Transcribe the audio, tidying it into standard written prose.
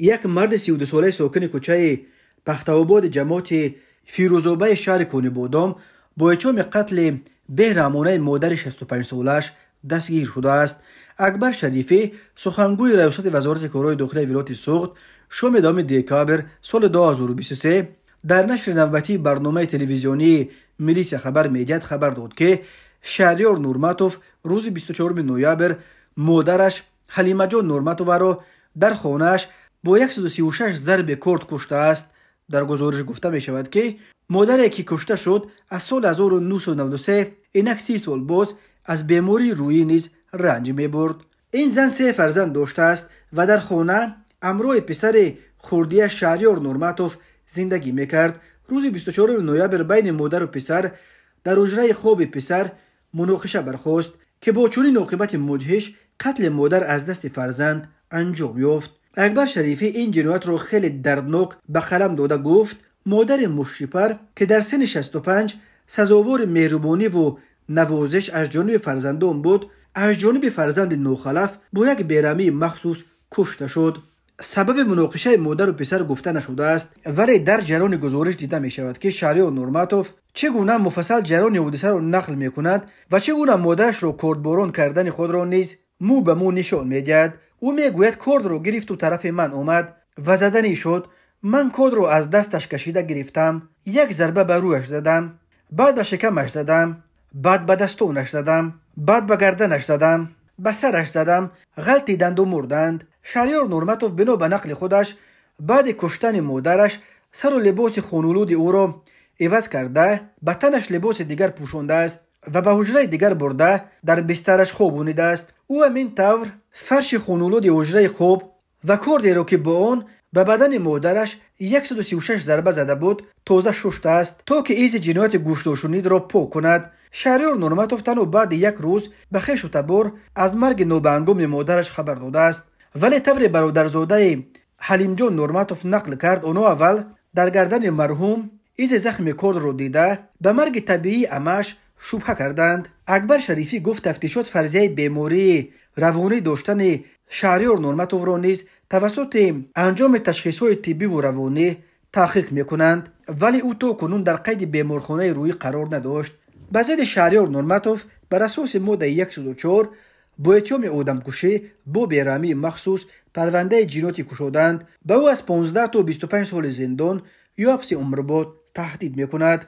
Як марди 32-солаи сокини кӯчаи Пахтаободи ҷамоати Фирӯзобаи шаҳри Конибодом бо иттиҳоми қатли бераҳмонаи модари 65-солааш дастгир шудааст. Акбар Шарифӣ, сухангӯи раёсати вазорати корҳои дохилаи вилояти Суғд, шоми 10 декабр соли 2023 дар нашри навбатии барномаи телевизионии «Милитсия хабар медиҳад» хабар дод, ки Шаҳриёр Нурматов рӯзи 24 ноябр модараш Ҳалимаҷон Нурматоваро дар хонааш бо 136 зарби корд куштааст. Дар гузориш гуфта мешавад, ки модаре ки кушта шуд, аз соли 1993, инак 30 сол боз, аз бемории рӯҳӣ низ ранҷ мебурд. Ин зан се фарзанд доштааст ва дар хона ҳамроҳи писари хурдияш Шаҳриёр Нурматов зиндагӣ мекард. Рӯзи 24 ноябр байни модару писар дар ҳуҷраи хоби писар муноқиша бархост, ки бо чунин оқибати мудҳиш қатли модар аз дасти фарзанд анҷом ёфт. Акбар Шарифӣ ин ҷиноятро хеле дарднок ба қалам дода гуфт: модари мушрипар, ки дар синни 65 сазовори меҳрубониву навозиш аз ҷониби фарзандон буд, аз ҷониби фарзанди нохалаф бо як бераҳмии махсус кушта шуд. Сабаби муноқишаи модару писар гуфта нашудааст, вале дар ҷараёни гузориш дида мешавад, ки Шаҳриёр Нурматов чӣ гуна муфассал ҷараёни ҳодисаро нақл мекунад ва чӣ гуна модарашро кордборон кардани худро низ мӯ ба мӯ нишон медиҳад. Ӯ мегӯяд: кордро гирифту тарафи ман омад ва заданӣ шуд. Ман кордро аз дасташ кашида гирифтам, як зарба ба рӯяш задам, баъд ба шикамаш задам, баъд ба дастонаш задам, баъд ба гарданаш задам, ба сараш задам, ғалтиданду мурданд. Шаҳриёр Нурматов бино ба нақли худаш баъди куштани модараш сару либоси хунулуди ӯро иваз карда, ба танаш либоси дигар пӯшондааст ва ба ҳуҷраи дигар бурда дар бистараш хобонидааст. Ӯ ҳамин тавр фарши хунулуди ҳуҷраи хоб ва кордеро, ки бо он ба бадани модараш 136 зарба зада буд, тоза шуштааст, то ки изи ҷинояти гӯштошунидро пок кунад. Шаҳриёр Нурматов танҳо баъди як рӯз ба хешу табор аз марги нобаҳангоми модараш хабар додааст. Вале тавре бародарзодаи Ҳалимҷон Нурматов нақл кард, онҳо аввал дар гардани марҳум изи захми кордро дида, ба марги табиии амааш шубҳа карданд. Акбар Шарифӣ гуфт, тафтишот фарзияи бемории равонӣ доштани Шаҳриёр Нурматовро низ тавассути анҷоми ташхисҳои тиббиву равонӣ таҳқиқ мекунанд, вале ӯ то кунун дар қайди беморхонаи рӯҳӣ қарор надошт. Ба зидди Шаҳриёр Нурматов бар асоси моддаи 104 бо иттиҳоми одамкушӣ бо бераҳмии махсус парвандаи ҷиноятӣ кушоданд. Ба ӯ аз 15 то 25 соли зиндон ё ҳабси умрбод таҳдид мекунад.